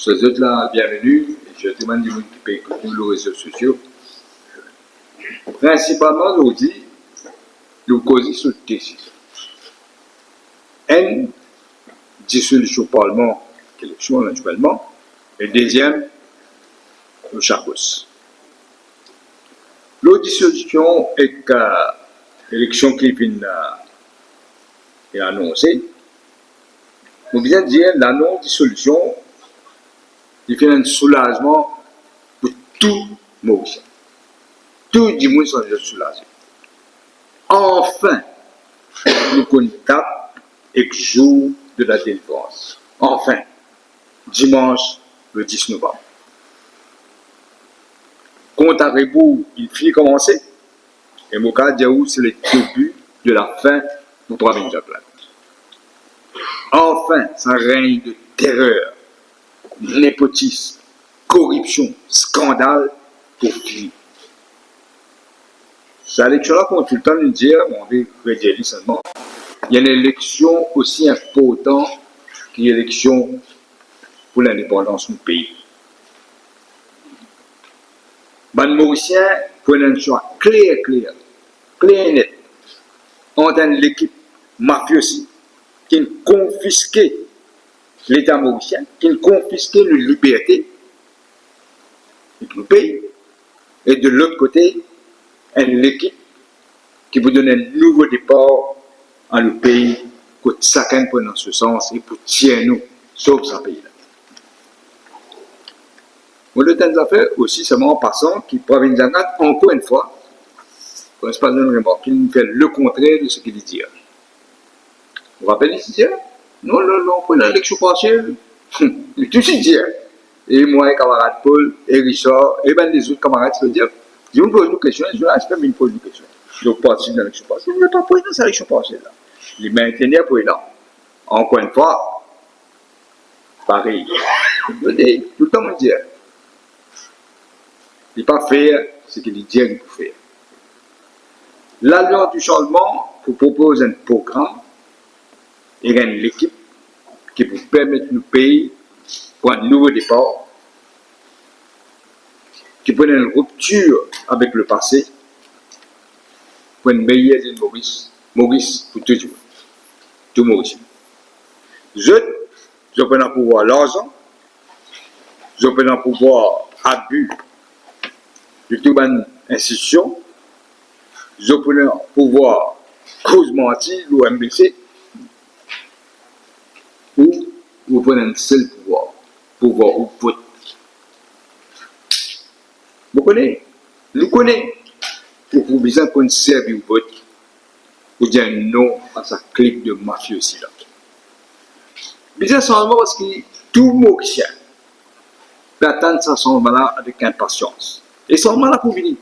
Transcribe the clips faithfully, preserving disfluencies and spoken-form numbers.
Bonzour zot la, bienveni. E zot tou bann dimoun ki pe ekout nou lor rezo sosio. Prinsipalman, zordi, nou koze sou de size. Enn, disolision parlman, eleksion, natirelman. E deziem, nou sakos. Lor disolision ek, eh, eleksion ki finn, eh, finn anonse, mo bizin dir, lanons disolision, li finn enn soulazman pou tou Morisien. Tou dimoun santi zot soulaze. Anfin, nou konn dat ek zour de la delivrans. Anfin, dimans le dis novam. Kont a rebour inn fini koumanse, e mo kapav dir ou se le debi de la fin pou Pravind Jacques Lalanne. Anfin, sa regn de terer, nepotism, koripsion, skandal pou fini. Sa eleksion la, kouma toultan nou dir, mo anvi redir li selman, li enn eleksion osi inportan ki eleksion pou lindepandans nou pei. Bann Morisien pou ena enn swa kler, kler, kler e net ant enn lekip mafiosi ki'nn konfiske Leta morisien, ki'nn konfiske nou liberte ek nou pei, e de lot kote, enn lekip ki pou donn enn nouvo depar a nou pei, kot sakenn pou ena so sans e pou tir nou sov sa pei la. Mo lot enn zafer osi, selman an pasan, ki Pravind Jugnauth, ankor enn fwa, kan se pa enn remark, li fer lekontrer de seki li dir. Ou rapel li ti dir, non, non, non, pou ena eleksion parsiel. Li tou ti dir. E mwa, e kamarad Paul, e Richard, e bann lezot kamarad ti dir, dimoun poz nou kestion, zournalis mem vinn poz nou kestion. Donk, partisip dan eleksion parsiel, li pa pou ena sa eleksion parsiel la. Li mintenir pou ena. Ankor enn fwa, parey. Mo dir, toultan mo dir, li pa fer seki li dir li pou fer. Lalians di Sanzman pou propoz enn program ek enn lekip ki pou permet nou pei pran enn nouvo depar, ki pou ena enn riptir avek lepase, pou enn meyer Lil Moris, Moris pou tou dimoun, tou Morisien. Zot, zot pou ena pouvwar larzan, zot pou ena pouvwar abi de tou bann institision, zot pou ena pouvwar koz manti lor M B C, ou, ou pou ena enn sel pouvwar, pouvwar ou vot. Mo kone, nou kone, ou pou bizin konn servi ou vot pou dir non a sa klik de mafiosi la. Bizin sanzman parski tou Morisien pe atann sa sanzman la avek inpasians. E sanzman la pou vini.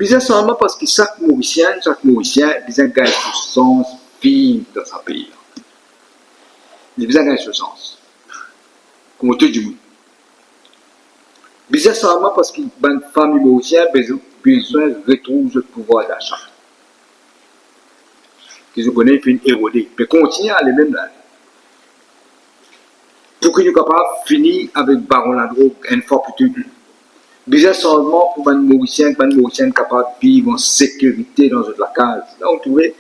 Bizin sanzman parski sak Morisien, sak Morisien bizin gagn so sans viv dan sa pei la. Li bizin gagn so sans. Kouma tou dimoun. Bizin sanzman parski bann fami morisien bezwin, bezwin retrouv zot pouvwar dasa. Ki zot kone finn erode, pe kontigne ale mem la. Pou ki nou kapav fini avek baron ladrog enn fwa pou tou. Bizin sanzman pou bann Morisien, bann Morisien kapav viv an sekirite dan zot lakaz. La ou trouve,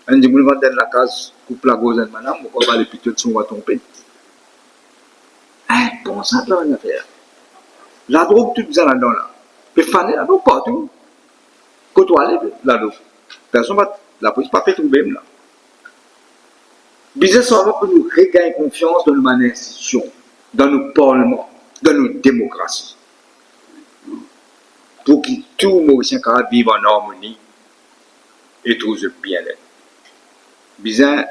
enn dimoun rant dan lakaz, koup lagorz enn madam, ou krwar pa lopitol si ou pa tronpe. Inpansab sa bann zafer. Ladrog tou bizin ladan la. Pe fane ladrog partou. Kot ou ale, ladrog. Personn pa, lapolis pa pe trouve mem la. Bizin sanzman pou nou regagn konfians dan nou bann institision, dan nou parlman, dan nou demokrasi. Pou ki tou Morisien kapav viv an armoni e trouv zot bienet. Bizin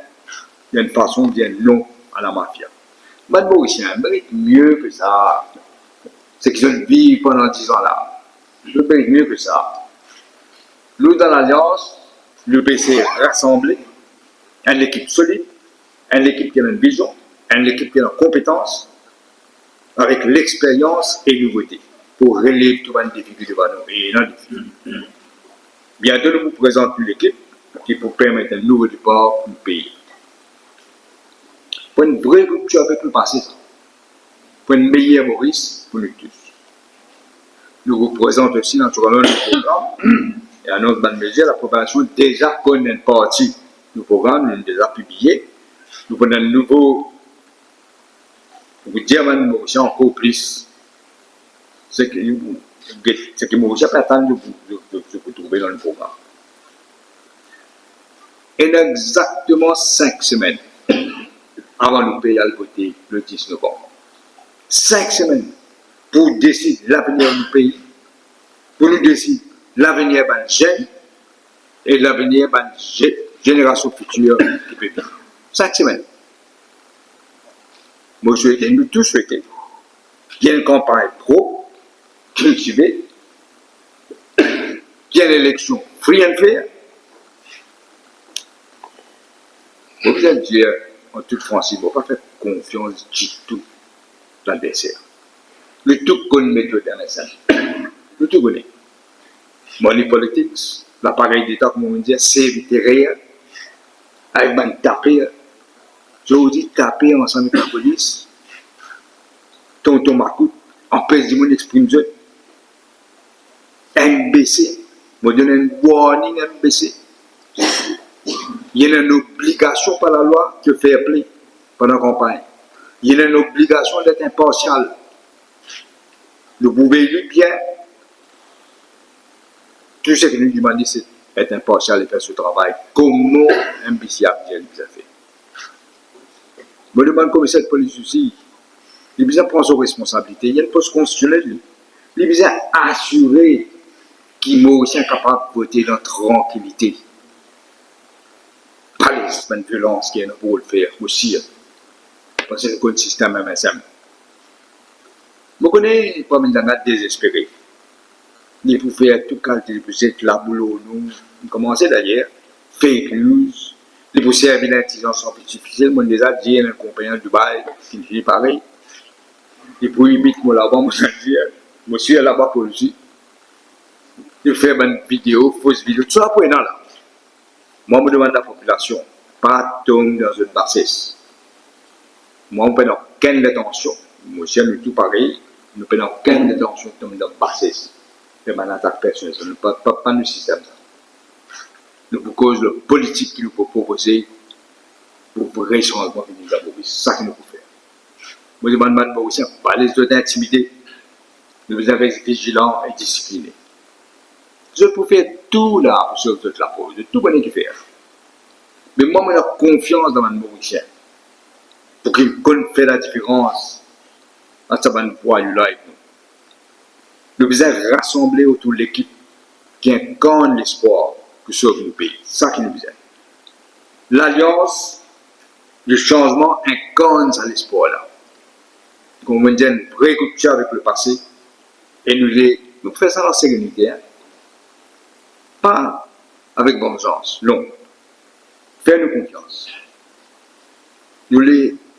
enn fason dir non a lamafia. Bann Morisien merit mie ki sa. Seki zot viv pandan dizan la, zot merit mie ki sa. Nou dan Lalians, nou pe esey rasanble enn lekip solid, enn lekip ki ena enn vizion, enn lekip ki ena konpetans, avek lexperyans e nouvote pou relev tou bann difikilte devan nou. E ena difikilte. Biento nou pou prezant nou lekip ki pou permet enn nouvo depar pou nou pei. Pou enn vre riptir avek lepase sa. Pou enn meyer Moris pou nou tous. Nou reprezant osi, natiraman, nou program e anons bann mezir, lapopilasion deza konn enn parti nou program, nou deza pibliye. Nou pou donn enn nouvo, nou pou dir bann Morisien ankor plis seki, seki Morisien pe atann, nou pou, nou, nou, nou pou trouve dan nou program. Ena exakteman sink semenn avan nou pe al vote le dis novam. Sink semenn pou desid lavenir nou pei, pou nou desid lavenir bann zenn e lavenir bann ze-, zenerasion fitir ki pe vini. Sink semenn. Mo swete, nou tou swete, ki enn kanpagn prop, kiltive, ki enn eleksion free and fair. Mo bizin dir an tout fransiz, mo pa fer konfians ditou ladverser. Nou tou konn metod M S M. Nou tou kone. Money politics, laparey Leta, kouma mo dir, serviter avek bann taper. Zordi taper ansam ek lapolis, tonton makout, anpes dimoun exprim zot. M B C, mo donn enn warning M B C. Li ena enn obligasion par lalwa de fair play pandan kanpagn. Li ena enn obligasion det inparsial. Nou pou vey li bien. Tou seki nou dimande se et inparsial e fer so travay kouma M B C ap dir li bizin fer. Mo demann komiser polis osi, li bizin pran so responsabilite, li enn pos konstisionel li. Li bizin asire ki Morisien kapav vote dan trankilite. Pa les bann violans ki ena pou fer osi, parski nou konn sistem M S M. Mo kone parmi zot ena dezespere. Li pou fer tou kalite, li pou zet labou lor nou. Li komanse dayer, fake news. Li pou servi lintelizans artifisiel. Mo deza dir, ena enn konpagni Dubai ki fini parey. Li pou imit mo lavan, mo dir, mo sir laba pou li. Li fer bann video, fos video, tou sa pou ena la. Mwa, mo demann lapopilasion, pa tom dan zot bases. Mwa, mo pena okenn letansion, mo sir nou tou parey, nou pena okenn letansion tom dan bases, fer bann atak personel, sa nou pa, pa, pa nou sistem sa. Nou pou koz lor politik ki nou pou propoze pou vre sanzman vini dan Moris, sa ki nou pou fer. Mo demann bann Morisien, pa les zot intimide. Nou bizin res vizilan e disipline. Zot pou fer tou la pou sov zot lapo, zot tou kone ki fer. Me mwa, mo ena konfians dan bann Morisien pou ki konn fer ladiferans ant sa bann vwayou la ek nou. Nou bizin rasanble otour lekip ki inkarn lespwar pou sov nou pei. Sa ki nou bizin. Lalians de sanzman inkarn sa lespwar la. Kouma mo dir, enn vre riptir avek lepase, e nou le, nou fer sa dan serenite, en. Pa avek vanzans, non. Fer nou konfians. Nou le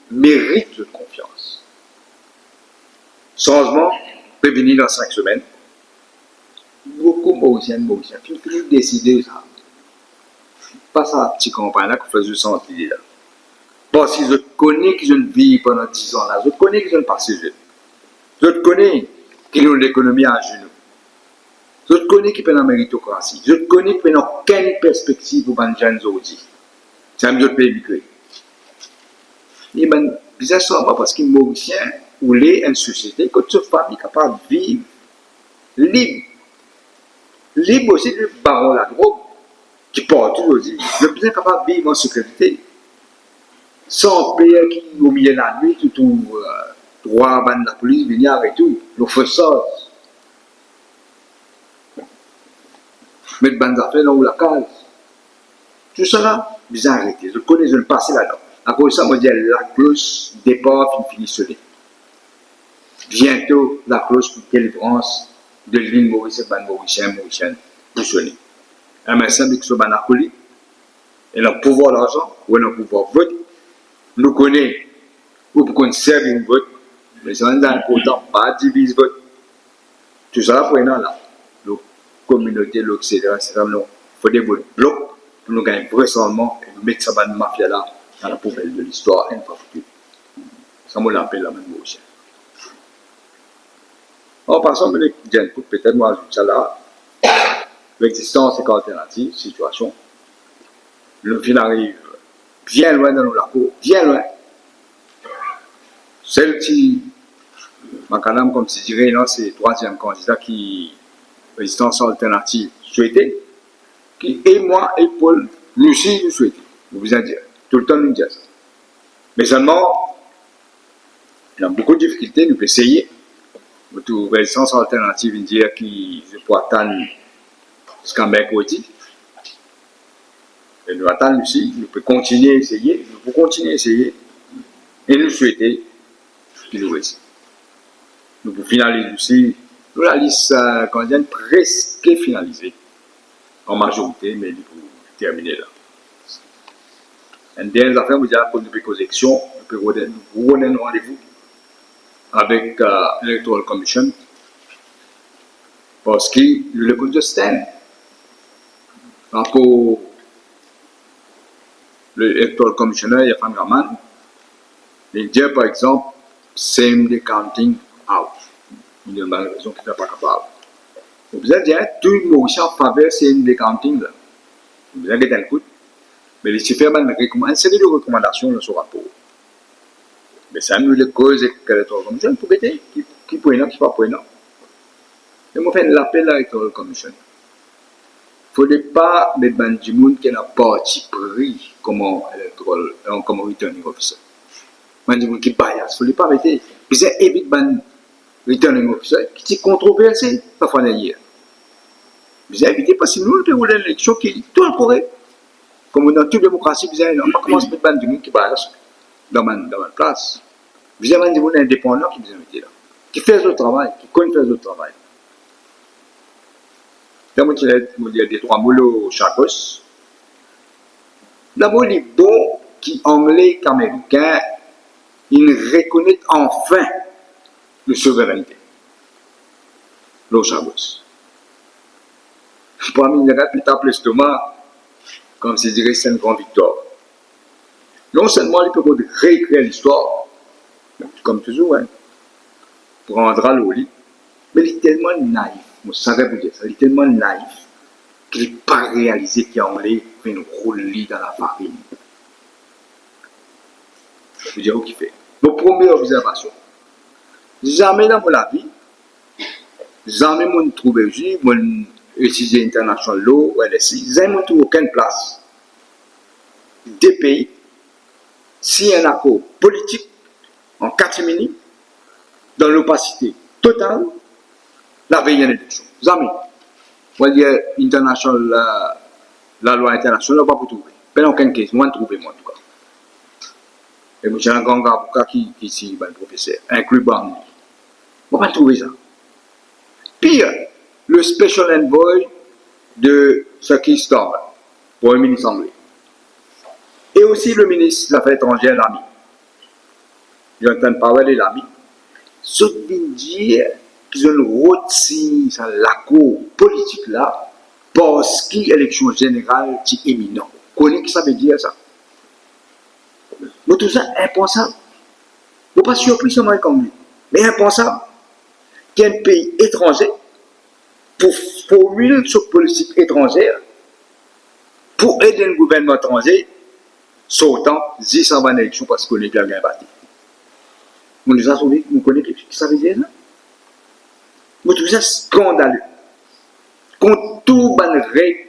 merit zot konfians. Sanzman pe vini dan sink semenn. Boukou Morisien, Morisien finn, finn deside sa. Pa sa ti kanpagn la ki fer zot santi la. Parski zot kone ki zot viv pandan diz an la, zot kone ki zot pase zot. Zot kone ki nou lekonomi azenou. Zot kone ki pena meritokrasi. Zot kone ki pena okenn perspektiv pou bann zenn zordi. Samem zot pe emigre. E bann bizin sanzman, parski Morisien oule enn sosiete kot so fami kapav viv lib. Lib osi de baron ladrog ki partou zordi. Zot bizin kapav viv an sekirite, san per ki omilie lanwit ou trouv, eh, trwa bann lapolis vini aret ou, lor fos sarz. Met bann zafer dan ou lakaz. Tousala bizin arete. Zot kone, zot pase ladan. Akoz sa, mo dir, laklos depar finn fini sone. Biento, laklos pou delivrans de lil Moris ek bann Morisien, Morisienn pou sone. M S M ek so bann akolit, ena pouvwar larzan, ou ena pouvwar vot. Nou kone ou pou konn servi nou vot, me sa enn inportan, pa diviz vot. Tousala pou ena la, lor kominote, lor et cetera, et cetera. Non, fode vot blok pou nou gagn vre sanzman e nou met sa bann mafia la dan lapoubel de listwar enn fwa pou tou. Sa mo lapel la, bann Morisien. An pasan, mo dir enn kout, petet mo azout sa la, lexistans ek alternativ, sitiasion. Nou finn ariv bien lwin dan nou lakour, bien lwin. Sel ti makadam, koumsi dire, la, se trwaziem kandida ki Rezistans Alternativ swete, ki e mwa e Paul, nou osi nou swete. Nou bizin dir, toultan nou dir sa. Me selman, ena boukou difikilte, nou pe eseye. Mo trouv Rezistans Alternativ inn dir ki zot pou atann ziska merkredi. E nou atann osi, nou pe kontigne eseye, nou pou kontigne eseye. E nou swete ki nou resi. Nou pou finaliz osi, nou lalis, eh, kandida preske finalize an mazorite, me li pou termine la. Enn dernie zafer, mo dir, kot nou pe koz eleksion, nou pe rod enn, nou rod enn randevou avek, eh, Electoral Commission, parski nou le koz zot stand. Rapor le Electoral Commissioner, Irfan Rahman, li dir, par exanp, same day counting out. Li donn bann rezon kifer pa kapav. Ou bizin dir, tou Morisien an faver same day counting la. Ou bizin get enn kout. Me li ti fer bann rekoman-, enn seri de rekomandasion dan so rapor. Me sa, nou le koz ek Electoral Commission pou gete ki, ki pou ena, ki pa pou ena. E mo fer enn lapel a Electoral Commission. Fode pa met bann dimoun ki ena partipri kouma electoral, eh, kouma returning officer. Bann dimoun ki bias, fode pa mete. Bizin evit bann returning officer ki ti kontroverse lafwa dernie. Bizin evite, parski nou, nou pe roul enn eleksion ki tou korek. Kouma dan tou demokrasi, bizin, nou pa koumans met bann dimoun ki bias dan bann, dan bann plas. Bizin bann dimoun indepandan ki bizin mete la, ki fer zot travay, ki konn fer zot travay. Ler mo ti, mo dir de trwa mo lor Chagos. Dabor, li bon ki Angle ek Amerikin inn rekonet anfin nou souverennte lor Chagos. Pou Amin Dzagnat, li tap lestoma, koumsi dire se enn gran viktwar. Non selman li pe rod reekrir listwar, kouma touzour, hein, pran dra lor li, me li telman naif, mo saver pou dir sa, li telman naif ki li pa realize ki Angle finn roul li dan lafarinn. Pou dir ou kifer. Mo premie obzervasion, zame dan mo lavi, zame mo'nn trouve, wi, mo'nn etidie international law, L S E, zame mo'nn trouv okenn plas de pei sign enn akor politik an katimini, dan lopasite total, lavey enn eleksion. Zame. Mo dir international, la, lalwa internasional, ou pa pou trouve. Pena okenn kes, mo'nn trouve mwa, antouka. E mo ti ena gran avoka ki, ki ti bann profeser, inkli Barnier. Mo pa trouve sa. Pir, le special envoy de Sir Keir Starmer, Premie Minis Angle, e osi le minis zafer etranzer Lamy, Jonathan Powell e Lamy, zot vinn dir ki zot rod sign sa lakor politik la parski eleksion zeneral ti iminan. Kone ki sa ve dir sa? Mo trouv sa inpansab. Mo pa sirpri selman ek Angle, me inpansab ki enn pei etranze pou formil so politik etranzer, pou ed enn gouvernman etranze sortan zis avan enn eleksion, parski kone ki al gagn bate. Mo deza trouve, mo kone ki, ki sa ve dir sa. Mo trouv sa skandale. Kont tou bann reg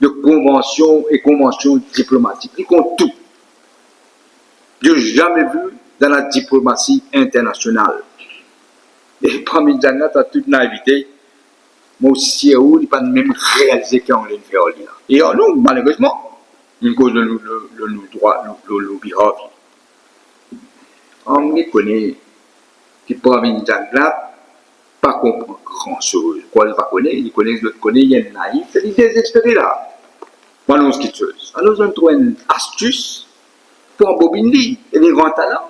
de konvansion e konvansion diplomatik. Li kont tou. J'ai jamais vu dans la diplomatie internationale. E parmi Daniel, an tout naivite, mo sir ou li pa mem realize ki Angle inn fer ar li la. E ar nou, malerezman, nou koz lor nou, lor, lor nou drwa, lor, lor, lor behalf. Angle kone ki Pravind Jugnauth pa konpran gran soz. Kwa li pa kone, li kone, li kone, li enn naif, li dezespere la. Mo anons kiksoz. Alor, zot trouv enn astis pou anbobinn li, e li rant ladan.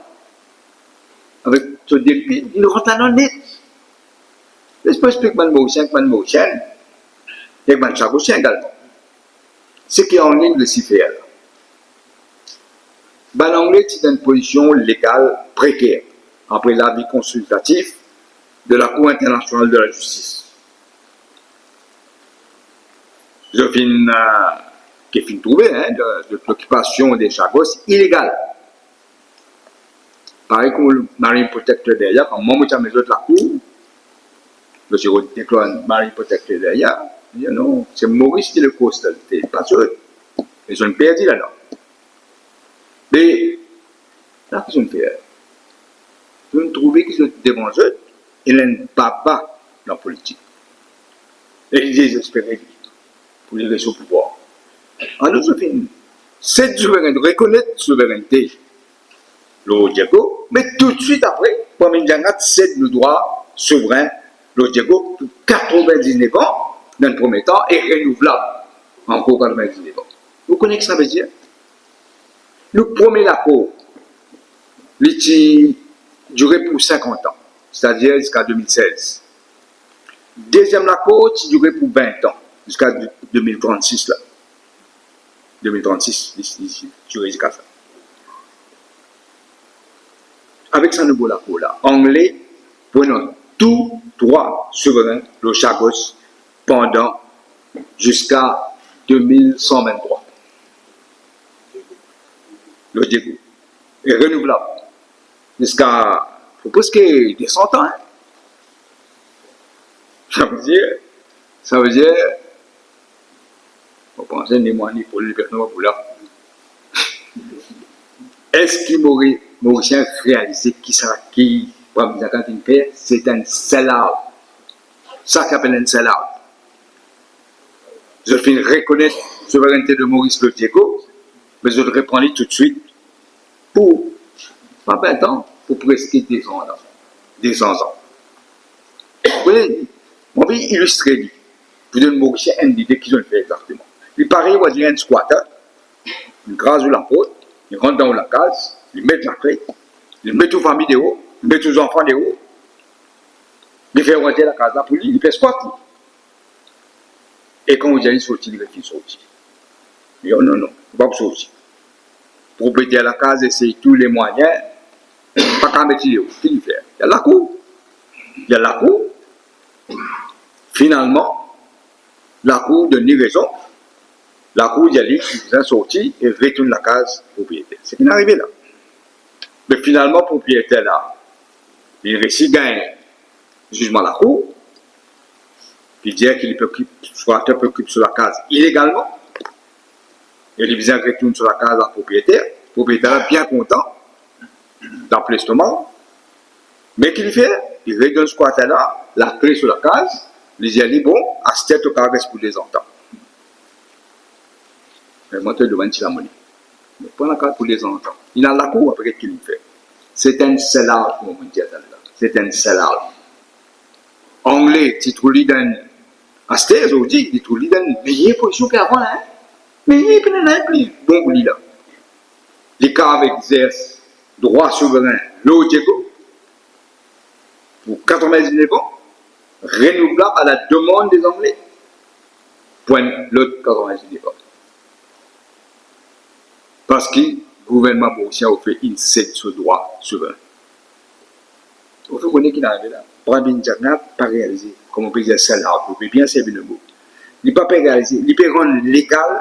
Avek so de lipie, li rant ladan net. Les mo explik bann Morisien, bann Morisien, ek bann Chagosien egalman. Seki Angle inn resi fer la. Bann Angle ti dan enn pozision legal preker, apre lavi konsiltatif de Lakour Internasional de la Zistis. Zot finn, eh, ki finn trouve, en, de, de lokipasion de Chagos ilegal. Parey kouma Marine Protector Area, kan mwa mo ti amenn zot lakour, zot ti deklar Marine Protector Area, mi dir non, se Moris ki le koz la, se pa zot. E zot inn perdi ladan. Me, la ki zot inn fer? Zot inn trouve ki zot devan zot, ena enn baba dan politik. E li dezespere li pou li res o pouvwar. Alor, zot finn sed souverennte, rekonet souverennte lor Diego, me toutswit apre, pou amenn Diego sed nou drwa souverin lor Diego pou katrovin-diznef an, dan premie tan, e renouvlab ankor katrovin-diznef an. Ou kone ki sa vedir? Nou premie lakor, li ti dire pou sinkant an, setadir ziska de mil sez. Deziem lakor ti dire pou vin an, ziska de mil trannsis la. De mil trannsis, li, li, li dire ziska sa. Avek sa nouvo lakor la, Angle pou ena tou drwa souverin lor Chagos pandan ziska de mil san vinn-trwa. Lor Diego. E renouvlab. Ziska, pou preske de san an, en. Sa vedir, sa vedir, mo panse ni mwa ni Paul, ni personn pa pou la. Eski Mori-, Morisien realize ki sa ki Brahim Jagat inn fer? Se enn sell out. Sa ki apel enn sell out. Zot finn rekonet souverennte de Moris lor Diego, me zot repran li toutswit pou, pa vin an, pou preske de san an. De san an. Wi, mo anvi ilistre li, pou donn Morisien enn lide ki zot inn fer exakteman. Li parey, ou dir, enn squatter, li graz ou laport, li rant dan ou lakaz, li met lakle, li met ou fami deor, li met ou zanfan deor, li fer ou anter lakaz la pou li, li fer squat li. E kan ou dir li sorti, li refiz sorti. Li dir, "Non, non, ou pa pou sorti." Propriyeter lakaz esey tou le mwayin, pa kapav met li deor. Ki li fer? Li al lakour. Li al lakour. Finalman, lakour donn li rezon. Lakour dir li, li bizin sorti e retourn lakaz propriyeter. Seki inn arive la. Me finalman, propriyeter la, li resi gagn zizman lakour, ki dir ki li pe okip, squatter pe okip so lakaz ilegalman, e li bizin retourn so lakaz a propriyeter. Propriyeter la bien kontan, dan plis lestoma, me ki li fer? Li redonn squatter la lakle so lakaz, li dir li, "Bon, aster to kapav res pou de san an." Me mwa, to donn mwa enn ti lamone. Pran lakaz pou de san an. Li al lakour, apre ki li fer? Se enn sell out, kouma nou dir sa la. Se enn sell out. Angle ti trouv li dan, aster, zordi, li trouv li dan meyer pozision ki avan la, en. Meyer, pena nanye pli bon pou li la. Li kapav exers drwa souverin lor Diego pou katrovin-diznef an, renouvlab a la demann de Angle pou enn lot katrovin-diznef an. Parski gouvernman morisien ofer inn sed so drwa souverin. Ou finn kone ki inn arive la? Brahim Jagat pa realize, kouma pe dir, sell out, ou pe bien servi lemo. Li pa pe realize, li pe rann legal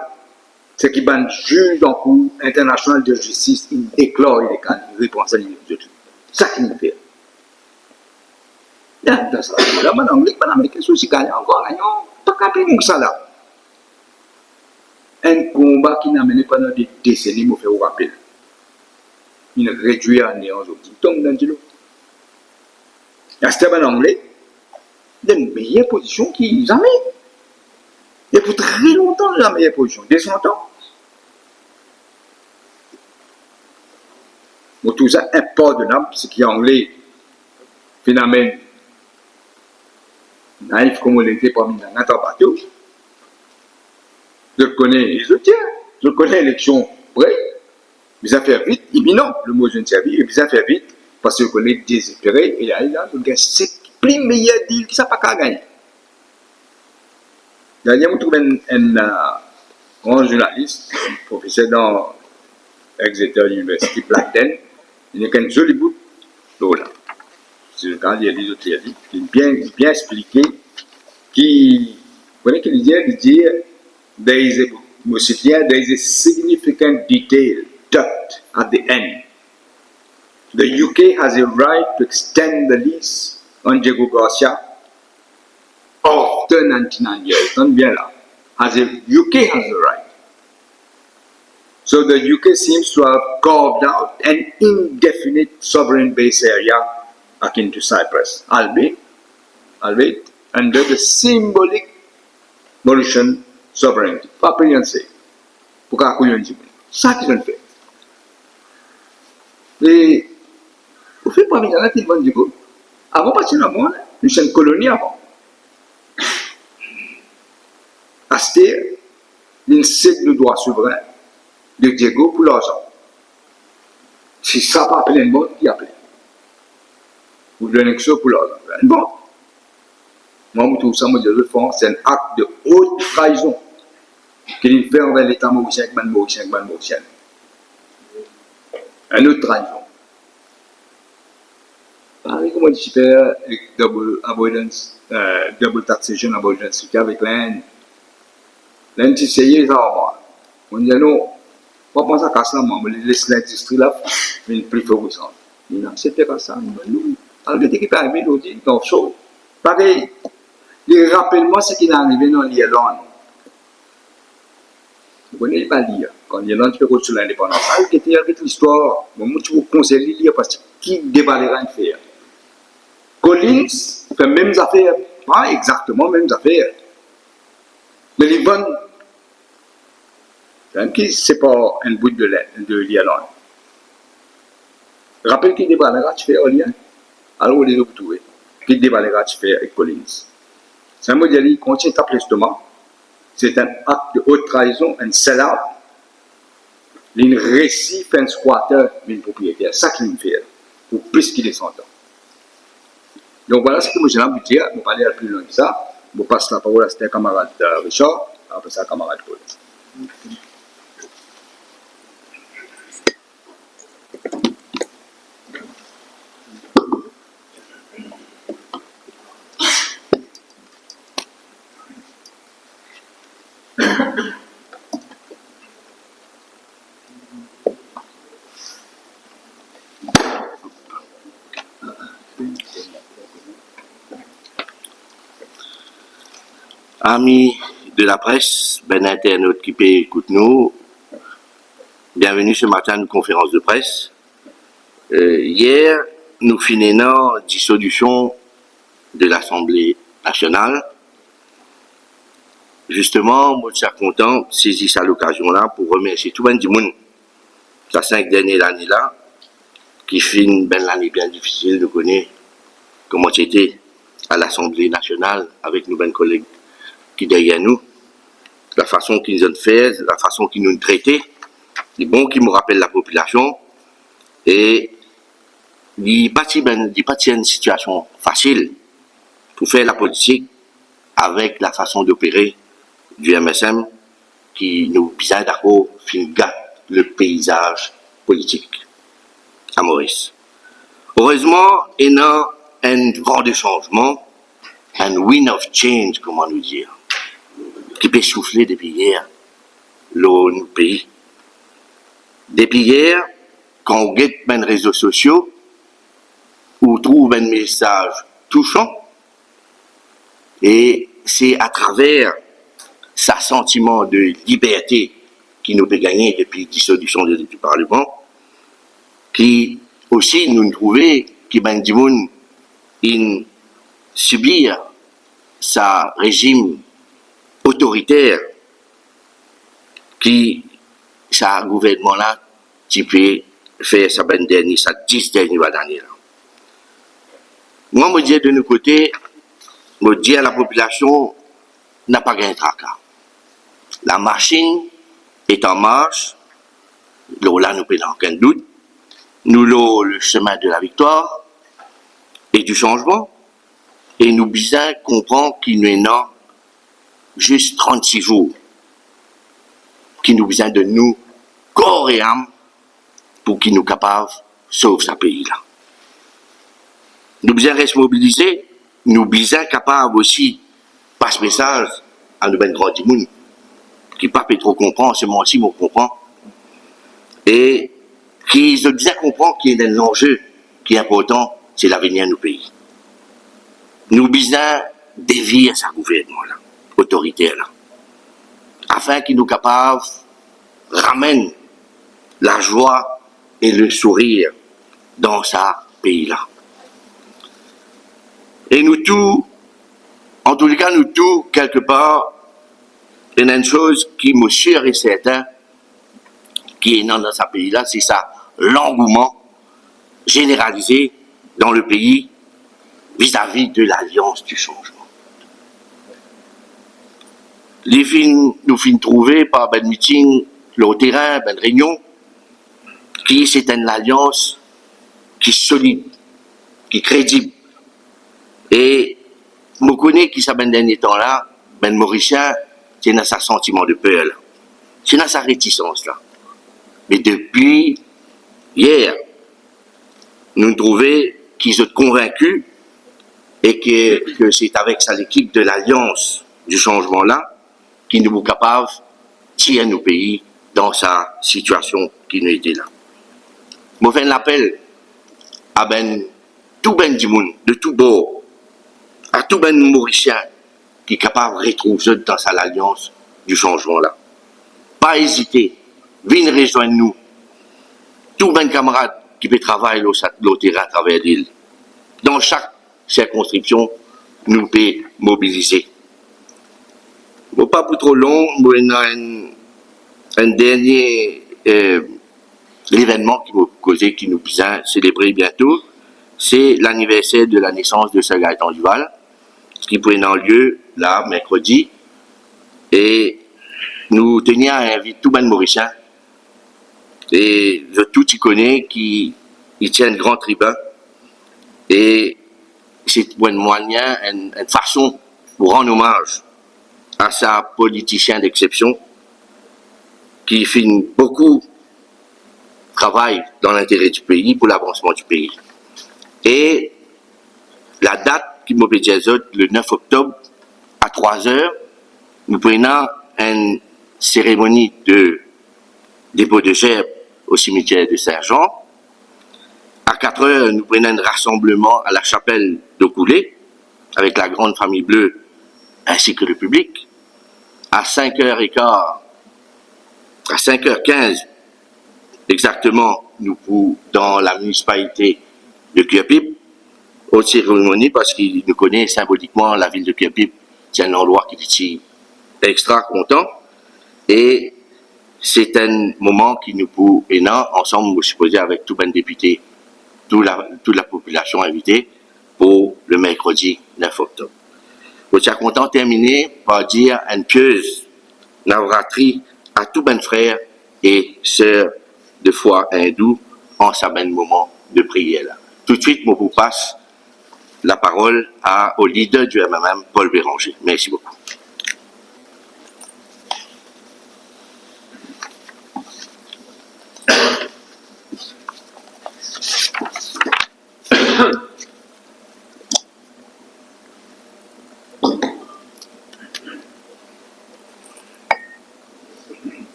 seki bann ziz dan Kour Internasional de Zistis inn deklar ilegal, li repran sa, li zet li. Sa ki li fer. Ya, dan sa, la, bann Angle, bann Amerikin, si gagn ankor, gagn, pa kapav pli bon ki sa la. Enn konba ki inn amenn pandan de deseni, mo fer ou rapel. Inn redwir a nean zordi, inn tom dan dilo. Aster bann Angle dan meyer pozision ki zame. E pou tre lontan, dan meyer pozision, de san an. Mo trouv sa inpardonab, seki Angle finn amenn naif kouma li ete parmi nana dan bato. Zot kone, zot dir, zot kone eleksion pre, bizin fer vit, iminan, lemo zot inn servi, e bizin fer vit, parski zot kone dezespere, e la, la, zot gagn seki pli meyer dil ki sa pa kapav gagne. Dernie mo trouv enn, enn, eh, gran zournalis, profeser dan Exeter University, Blackden, li nek enn zoli bout lor la. Si zot kapav lir li, zot lir li. Li bien, bien explike ki, kouma ki li dir, li dir, there is a, mo sit li, "There is a significant detail dot at the end. The U K has a right to extend the lease on Diego Garcia after ninety-nine years." Tann bien la. Has a, U K has a right. So the U K seems to have carved out an indefinite sovereign base area akin to Cyprus, albeit, albeit under the symbolic Mauritian sovereignty. Pa pena ase pou kapav kouyon dimoun. Sa ki zot fer. E, ou fer parmi la, ti bann dimoun. Avan pa ti ena mwa, nou ti enn koloni avan. Aster, linn sed nou drwa souvren de Diego pou larzan. Si sa pa apel enn band, ki apel? Ou donn enn kiksoz pou larzan. Enn band. Mwa, mo trouv sa, mo dir zot, frank, se enn akt de haute trahison ki linn fer anver Leta morisien ek bann Morisien ek bann Morisienn. Enn lot trahison. Parey kouma ti fer ek double avoidance, eh, double taxation avoidance, ti avek Lind. Lind ti seye sa, mwa. Mo dir, "Non, pa pran sa kas la, mwa, mo les lindistri la vinn pli floresan." Linn aksepte kas la, nou, nou, al gete ki pe arive, nou dir, dan so. Parey, li rapel mwa seki inn arive dan Lirland. Ou kone, li pa lir. Kan Lirland ti pe rod so lindepandans, al gete, al gete listwar. Mo, mo ti pou konsey li lir, parski ki De Valera inn fer. Collins fer mem zafer, pa exakteman mem zafer. Me li vann, ki separ enn bout de Lind, de Lirland. Rapel ki De Valera ti fer ar li, en? Alor, ou les trouve ki De Valera ti fer ek Collins. Sa mo dir li, kontign tap lestoma, se enn akt de haute trahison, enn sell out. Linn resi fer enn squatter vinn propriyeter. Sa ki linn fer pou plis ki de san an. Donk, vwala seki mo ti ena pou dir, mo pa le al pli lwin ki sa. Mo pas laparol aster kamarad, eh, Richard, apre sa kamarad Paul. Ami de la presse, bann internot ki pe ekout nou, bienveni se matin nou konferans de pres. Eh, yer, nou finn ena disolision de Lasanble Nasional. Zisteman, mo ti a kontan sezi sa lokazion la pou remersie tou bann dimoun, sa sink dernie lane la, ki finn bann lane bien difisil, nou kone kouma ti ete a Lasanble Nasional avek nou bann koleg ki deryer nou, lafason ki zot fer, lafason ki nou trete, li bon ki mo rapel lapopilasion, e li pa ti bann, li pa ti enn sitiasion fasil pou fer lapolitik avek lafason dopere di M S M ki nou bizin dakor finn gat le peizaz politik a Moris. Erezman, ena enn van de sanzman, enn wind of change, kouma nou dir, ki pe soufle depi yer lor nou pei. Depi yer, kan ou get bann rezo sosio, ou trouv bann mesaz tousan, e se atraver sa santiman de liberte ki nou pe gagne depi disolision de, di parleman, ki osi nou trouve ki bann dimoun inn sibir sa rezim otoriter ki sa gouvernman la ti pe fer sa bann dernie, sa dis dernie bann lane la. Mwa, mo dir de nou kote, mo dir a lapopilasion, napa gagn traka. Lamasinn est en marche, lor la nou pena okenn dout, nou lor le semin de la viktwar e di sanzman, e nou bizin konpran ki nou ena zis trannsis zour ki nou bizin donn nou kor e am pou ki nou kapav sov sa pei la. Nou bizin res mobilize, nou bizin kapav osi pas mesaz a nou bann gran dimoun ki pa pe tro konpran, selman si mo konpran, e ki zot bizin konpran ki ena enn lanze ki inportan, se lavenir nou pei. Nou bizin devir sa gouvernman la, otoriter la, afin ki nou kapav ramenn lazwa e le sourir dan sa pei la. E nou tou, antouka nou tou, kelkepar, ena enn soz ki mo sir e sertin ki ena dan sa pei la, se sa langouman zeneralize dan le pei vizavi de Lalians di Sanzman. Li finn, nou finn trouve par bann miting lor terin, bann reynion, ki se enn lalians ki solid, ki kredib. E mo kone ki sa bann dernie tan la, bann Morisien, ti ena sa santiman de per la, ti ena sa retisans la. Me depi yer, nou trouve ki zot konvinki e ke, ke se avek sa lekip de Lalians di Sanzman la ki nou pou kapav tir nou pei dan sa sitiasion ki nou ete la. Mo fer enn lapel a bann, tou bann dimoun, de tou bor, a tou bann Morisien ki kapav retrouv zot dan sa Lalians di Sanzman la. Pa ezite, vinn rezwenn nou. Tou bann kamarad ki pe travay lor sa, lor terin atraver lil, dan sak sirkonskripsion, nou pe mobilize. Mo pa pou tro long, mo ena enn, enn dernie, eh, levennman ki mo koze ki nou bizin selebre biento, se laniverser de la nesans de Sir Gaëtan Duval, ki pou ena lie la merkredi, e nou tenir a invit tou bann Morisien, e zot tou ti kone ki li ti enn gran tribin, e se pou enn mwayin, enn, enn fason pou rann omaz a sa politisien d'exception ki finn boukou travay dan lintere di pei, pou lavansman di pei. E ladat ki mo pe dir zot, le nef oktob, a trwa zer, nou pou ena enn seremoni de depo de zerb o simetier de Saint-Jean. A kat er, nou pou ena enn rasanbleman a lasapel de Koule, avek la grande famille bleue, ainsi que le public. A sink er ekar, a sink er kinz exakteman, nou pou dan la minisipalite de Curepipe, ot seremoni, parski nou kone sinbolikman lavil de Curepipe, se enn landrwa ki li ti extra kontan, e se enn moman ki nou pou ena ansam, mo sipoze, avek tou bann depite, tou la, tou lapopilasion invite pou le merkredi nef oktob. Mo ti a kontan termine par dir enn pie Navratri a tou bann frer e ser de fwa indou an sa bann moman de priyer la. Toutswit, mo pou pas laparol a, o lider di M M M, Paul Bérenger. Mersi boukou.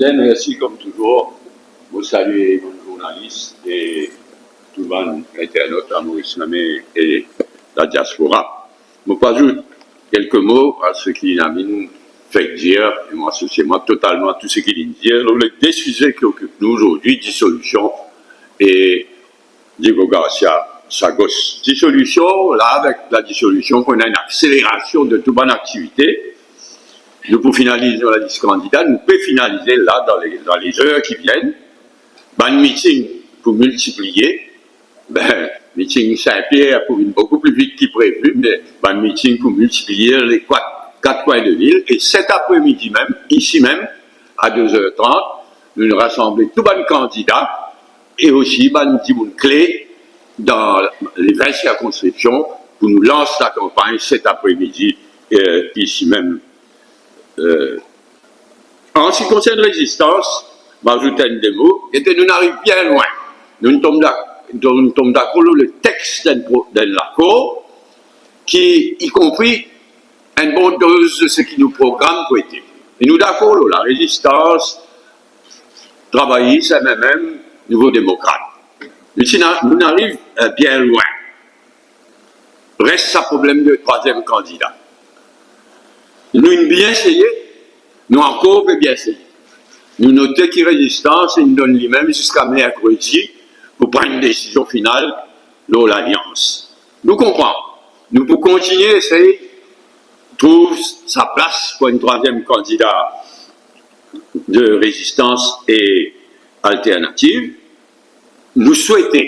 Bien, mersi, kom touzour. Mo salie bann zournalis e tou bann internot a Moris mem e ladiaspora. Mo pou azout kelke mo a seki Navin fek dir, e mo asosie mwa totalman a tou seki li dir. Donk, le de size ki okip nou azordi, disolision e Diego Garcia, sa gos. Disolision, la, avek la disolision, pou ena enn akselerasion de tou bann aktivite. Nou pou finalize nou lalis kandida, nou pe finalize la dan le, dan lezer ki vinn. Bann miting pou miltipliye. Be, miting Sin-Pier pou vinn boukou pli vit ki previ, me bann miting pou miltipliye le kat, kat kwin de vil. E set apremidi mem, isi mem, a de zer trant, nou, nou rasanble tou bann kandida e osi bann dimoun kle dan le vin sirkonskripsion pou nou lans lakanpagn set apremidi, eh, isi mem. Eh, an se ki konsern rezistans, mo azout enn de mo, e ke nou ariv bien lwin. nou tom dak-, nou tom dakor lor le text d'enn pro-, d'enn lakor ki, i konpri enn bon doz de seki nou program pou ete. E nou dakor lor la rezistans, travayis, M M M, Nouvo Demokrat. Nou ti na-, nou ariv, eh, bien lwin. Res sa problem de trwaziem kandida. Nou inn bien seye, nou ankor pe bien seye. Nou note ki rezistans inn donn limem ziska merkredi pou pran enn desizion final lor lalians. Nou konpran, nou pou kontigne esey trouv sa plas pou enn trwaziem kandida de Rezistans e Alternativ. Nou swete,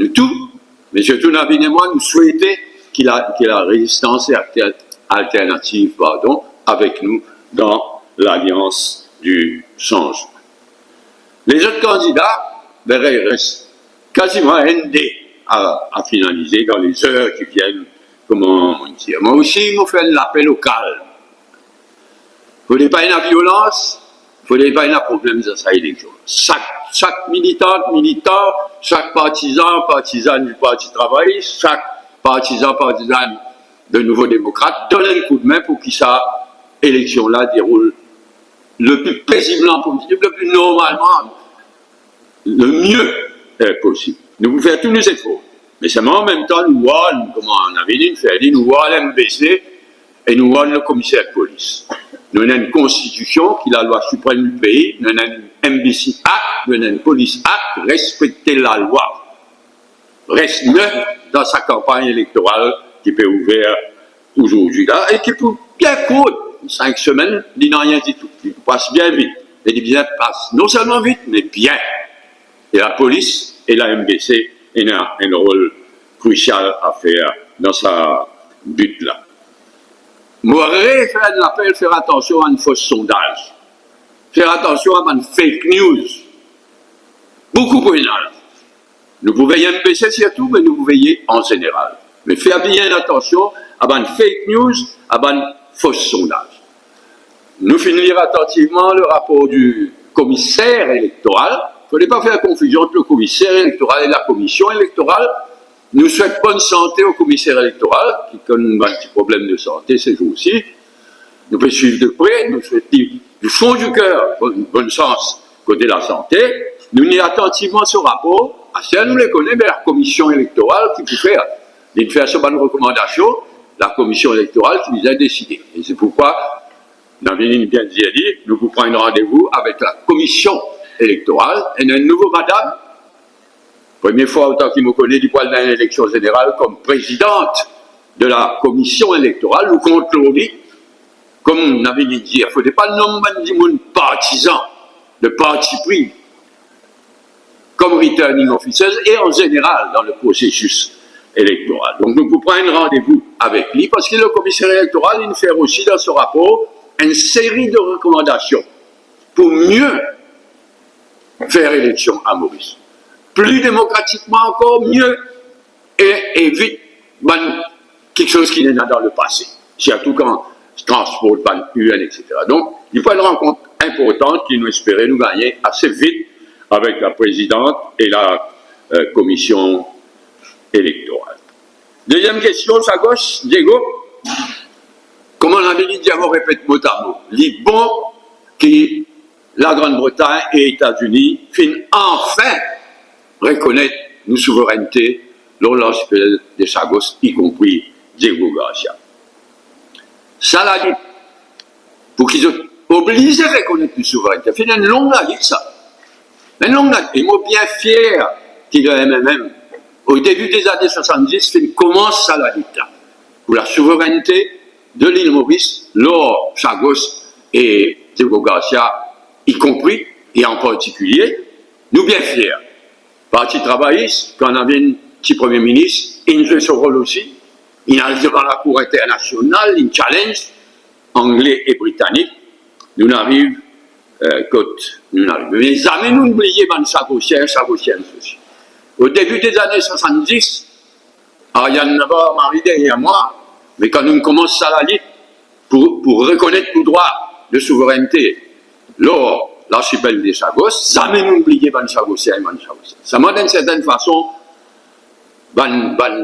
nou tou, me sirtou Navin e mwa, nou swete ki la, ki la Rezistans e Alter-, Alternativ, pardon, avek nou dan Lalians di Sanzman. Lezot kandida, be, res kaziman enn de a, a finalize dan lezer ki vinn, kouma mo dir. Mwa osi, mo fer enn lapel o kalm. Fode pa ena violans, fode pa ena problem dan sa eleksion. Sak, sak militan, militan, sak partizan, partizan di Parti Travayis, sak partizan, partizan de Nouvo Demokrat, donn enn koudme pou ki sa eleksion la deroul le pli pezibman posib, le pli normalman, le mie, eh, posib. Nou pou fer tou nou zefor. Me selman, an mem tan, nou war, kouma Navin inn fer li, nou war le M B C e nou war le komiser polis. Nou ena enn konstitision ki lalwa siprem di pei, nou ena enn M B C Act, nou ena enn Police Act, respekte lalwa. Res net dan sa kanpagn elektoral ki pe ouver azordi la e ki pou bien kourt, sink semenn, li nanye ditou. Li pou pas bien vit, e li bizin pas non selman vit, me bien. E lapolis e la M B C ena enn rol krisial a fer dan sa bit la. Mo refer enn lapel, fer atansion a bann fos sondaz. Fer atansion a bann fake news. Boukou pou ena la. Nou pou veye M B C sirtou, me nou pou veye an zeneral. Me fer bien atansion a bann fake news, a bann fos sondaz. Nou finn lir atantivman le rapor di komiser elektoral. Fode pa fer konfizion ant le komiser elektoral e la komision elektoral. Nou swet bonn sante o komiser elektoral, ki konn bann ti problem de sante se zour si. Nou pe swiv de pre, nou swet li di fon di ker bonn, bonn sans kote lasante. Nou lir atantivman so rapor, aster nou le kone, me la komision elektoral ki pou fer, li fer so bann rekomandasion, la komision elektoral ki bizin deside. E se poukwa, Navin inn bien dir li, nou pou pran enn randevou avek la komision elektoral, ena enn nouvo madam, premie fwa otan ki mo kone li pou al dan enn eleksion zeneral kom prezidan de la komision elektoral, nou kont lor li. Kouma Navin inn dir, fode pa nom bann dimoun partizan, de parti pri, kom returning officers e an zeneral dan le prosesis elektoral. Donk nou pou pran enn randevou avek li, parski le komiser elektoral inn fer osi dan so rapor enn seri de rekomandasion pou mie fer eleksion a Moris. Pli demokratikman ankor, mie, e evit bann kiksoz ki ena dan lepase, sirtou kan transport bann urn, et cetera. Donk, li pou enn rankont inportan ki nou espere nou gagne ase vit avek la prezidan e la, eh, komision elektoral. Deziem kestion, Sagos, Diego, kouma Navin inn dir, mo repet mot a mo, li bon ki Lagrannbretagn e Etazini finn anfin rekonet nou souverennte lor larsipel de Sagos, i konpri Diego Garcia. Sa lalit pou ki zot oblize rekonet nou souverennte, finn enn long lalit sa. Enn long lalit. E mo bien fier ki le M M M, o debi de zane swasanndis, finn koumans sa lalit la pou la souverennte de lil Moris, lor Sagos e Diego Garcia i konpri, e an partikilie, nou bien fier. Parti Travayis, kan Navin ti Premie Minis, inn zwe so rol osi, inn al devan Lakour Internasional, inn challenge Angle e Britanik, nou ariv, eh, kot nou arive. Me zame nou bliye bann Sagosien, Sagosienn osi. O debi de zane swasanndis, Ariane Navarre, Marie deryer mwa, me kan nou koumans sa lalit pou, pou rekonet nou drwa de souverennte lor Lasipel de Sagos, zame nou bliye bann Sagosien, bann Sagosien. Selman, dan enn sertenn fason, bann, bann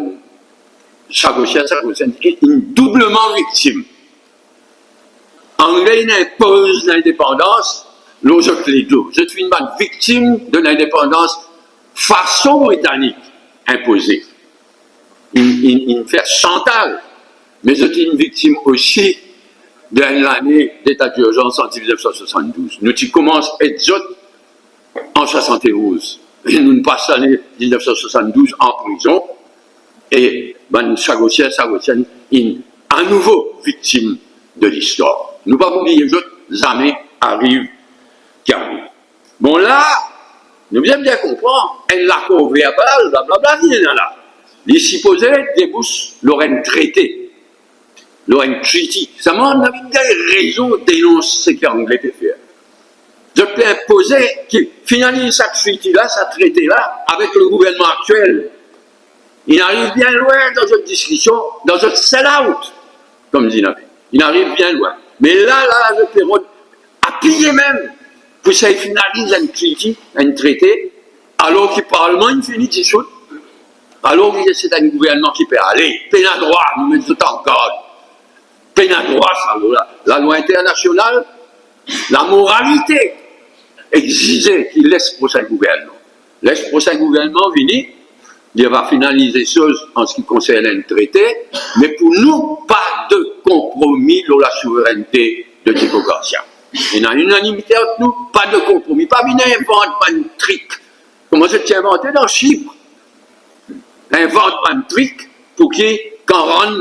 Sagosien, Sagosien, inn doubleman viktim. Angle inn inpoz lindepandans lor zot ledo. Zot finn bann viktim de lindepandans fason britanik inpoze. Inn, inn, inn fer santal, me zot inn viktim osi de enn lane deta dirzans an diznef san swasanndouz. Nou ti koumans ed zot an swasantoz. E nou pas lane diznef san swasann-douz an prizon, e bann Sagosien, Sagosienn inn anouvo viktim de listwar. Nou pa pou bliye zot, zame ariv ki ariv. Bon, la, nou bizin bien konpran, enn lakor verbal, blablabla, ki ena la, li sipoze debous lor enn trete, lor enn treaty. Selman, nou ena rezon denons seki Angle pe fer. Zot pe inpoze ki finaliz sa treaty la, sa trete la, avek le gouvernman aktiel. Inn ariv bien lwin dan zot diskision, dan zot sell out, kouma dir inn ariv. Inn ariv bien lwin. Me la, la, zot pe rod apiye mem pou sey finaliz enn treaty, enn trete, alor ki parlman inn fini disout, alor ki se enn gouvernman ki pe ale, pena drwa, nou met zot an gard. Pena drwa sa, lalwa, lalwa internasional, lamoralite exize ki les prosin gouvernman, les prosin gouvernman vini, li ava finaliz soz an seki konsern enn trete, me pou nou, pa de konpromi lor lasouverennte de Diego Garcia. Ena linanimite ant nou, pa de konpromi, pa vinn invant bann trik. Kouma zot ti invante dan Sip, invant bann trik pou ki kan rann,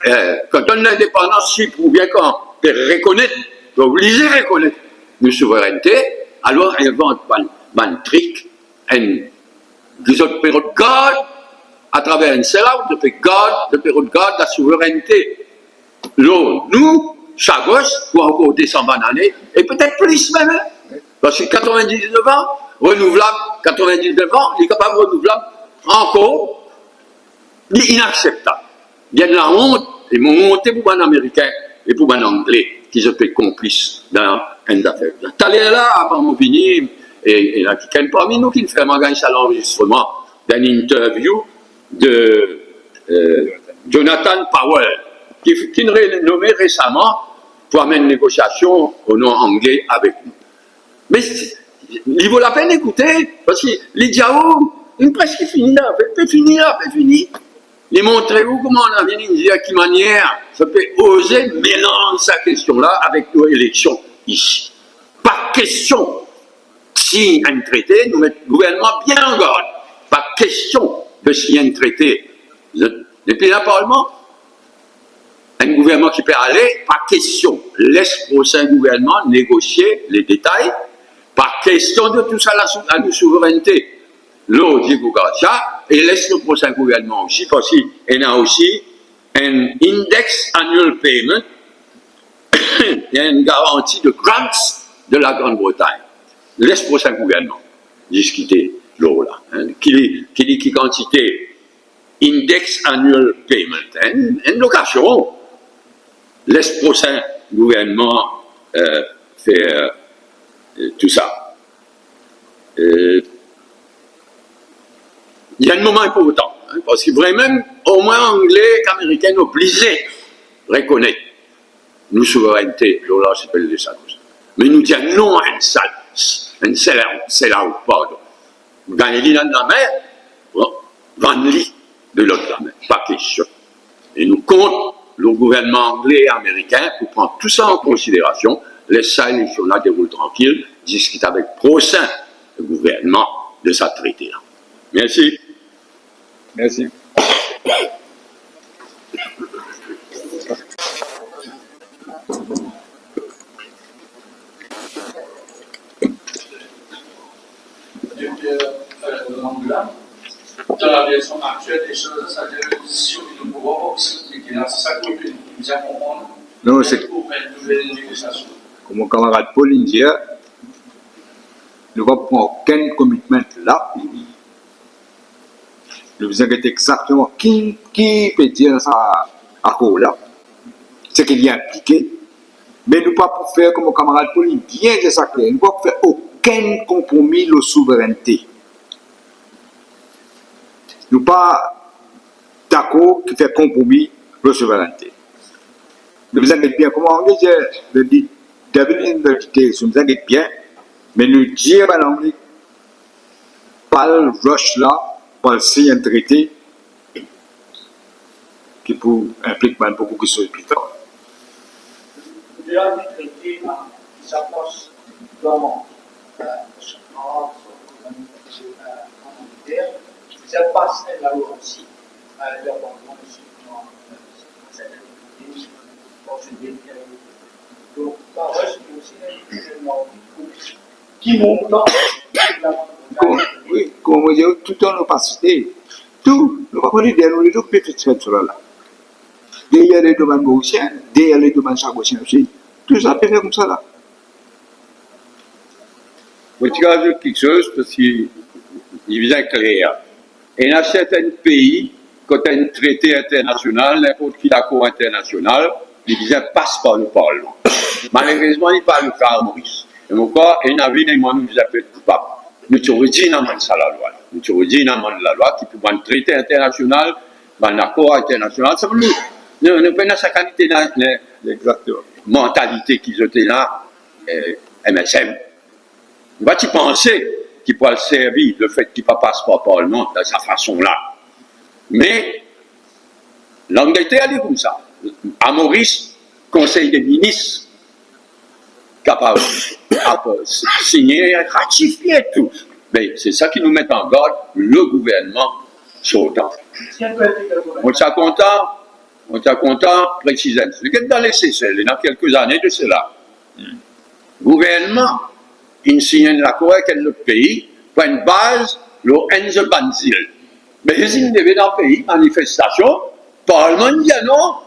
eh, kan donn lindepandans Sip oubien kan pe rekonet, pe oblize rekonet nou souverennte, alor invant bann, bann trik, enn, ki zot pe rod gard atraver enn sell out, zot pe gard, zot pe rod gard lasouverennte lor nou, Sagos, pou ankor de san bann ane, e petet plis mem, hein. Parski katrevindiznef an, renouvlab, katrevindiznef an, li kapav renouvlab ankor, li inakseptab. Li enn laont, e mo onte pou bann Amerikin e pou bann Angle ki zot pe konplis dan enn zafer. Taler la, avan mo vini, e, ena kikenn parmi nou ki fer mwa gagn sa lanrezistreman, dan enn interview de, eh, Jonathan Powell, ki, ki inn re-, nome resaman pou amenn negosiasion o non Angle avek nou. Me li vo lapenn ekoute, parski li dir, "Oh, inn preske fini la, pe, pe fini la, pe fini." Li montre ou kouma inn vinn dir ki manier zot pe oze melanz sa kestion la avek nou eleksion isi. Pa kestion sign enn trete, nou met gouvernman bien an gard. Pa kestion de sign enn trete. Zot, depi laparlman, enn gouvernman ki pe ale, pa kestion. Les prosin gouvernman negosie le detay. Pa kestion de tou sa la sou, la nou souverennte lor Diego Garcia, e les nou prosin gouvernman osi, parski ena osi enn index annual payment, enn garanti de grants de la Grande-Bretagne. Les prosin gouvernman diskite lor la, hein, ki li, ki li ki kantite index annual payment, hein, enn lokasion. Les prosin gouvernman, eh, fer, eh, tou sa. Eh, li enn moman inportan, hein, parski vremem, omwin Angle ek Amerikin oblize rekonet nou souverennte lor larsipel de Sagos. Me nou dir non a enn sal, enn sell out, sell out, pardon. Gagn li dan enn lame, vann li de lot lame, pa kestion. E nou kont lor gouvernman Angle e Amerikin pou pran tou sa an konsiderasion, les sa eleksion la deroul trankil, diskit avek prosin gouvernman de sa trete la. Mersi. Mersi. Depi, euh, euh, Angola, dan la version aktiel de soz, sa vedir ki si nou pouvwar pa osi, me ki la, se sa ki nou bizin konpran. Non, se pou fer enn nouvel negosiasion. Kouma kamarad Paul inn dir, nou pa pran okenn commitment la. Nou bizin get exakteman ki, ki pe dir dan sa akor la, seki li inplike, Me nou pa pou fer, kouma kamarad Paul inn bien dir sa kler, nou pa pou fer okenn konpromi lor souverennte. Nou pa dakor ki fer konpromi lor souverennte. Nou bizin get bien, kouma Angle dir, the de-, devil in the details, nou bizin get bien, me nou dir bann Angle, pa al rush la, pa al sign enn trete ki pou inplik bann boukou kiksoz pli tar. Deja, li trete, euh, sa pos dan, euh, sa pos dan, euh, an Angleter, sa pas enn lalwa osi, euh, dan Parlman osi, dan, euh, sertin kote, dan sertin peyi. Donk, parey, se osi enn, enn, enn, ki montan la... Kom, wi, kouma mo dir, tou an opasite, tou, nou pa kone deryer nou ledo ki pe fer sa la. Deryer ledo bann Morisien, deryer ledo bann Sagosien osi. Tou sa pe fer koumsa la. Mo ti razout kiksoz, parski li bizin kler. Ena sertin pei, kot enn trete internasional, ninport ki lakor internasional, li bizin pas par le Parlman. Malerezman, li pa le ka Moris. E mo krwar, ena vinn enn moman nou bizin pled koupab. Nou ti oule dir ena bann sa lalwa la. Nou ti oule dir ena bann lalwa ki pou bann trete internasional, bann lakor internasional. Sa nou, nou, nou pena sa kalite la, la, Exakteman. Mantalite ki zot ena, eh, M S M. Mo pa ti panse ki pou al servi lefet ki pa pas par Parlman dan sa fason la. Me Langleter, li koumsa. A Moris, Konsey de Minis kapav, kapav signe, ratifie tou. Me se sa ki nou met an gard le gouvernman sortan. Mo ti a kontan, mo ti a kontan presize enn tigit. Get dan Lesesel, ena kelke zane de sela, gouvernman inn sign enn lakor ek enn lot pei pou enn baz lor enn zot bann zil. Me zot inn leve dan pei, manifestasion, Parlman dir non,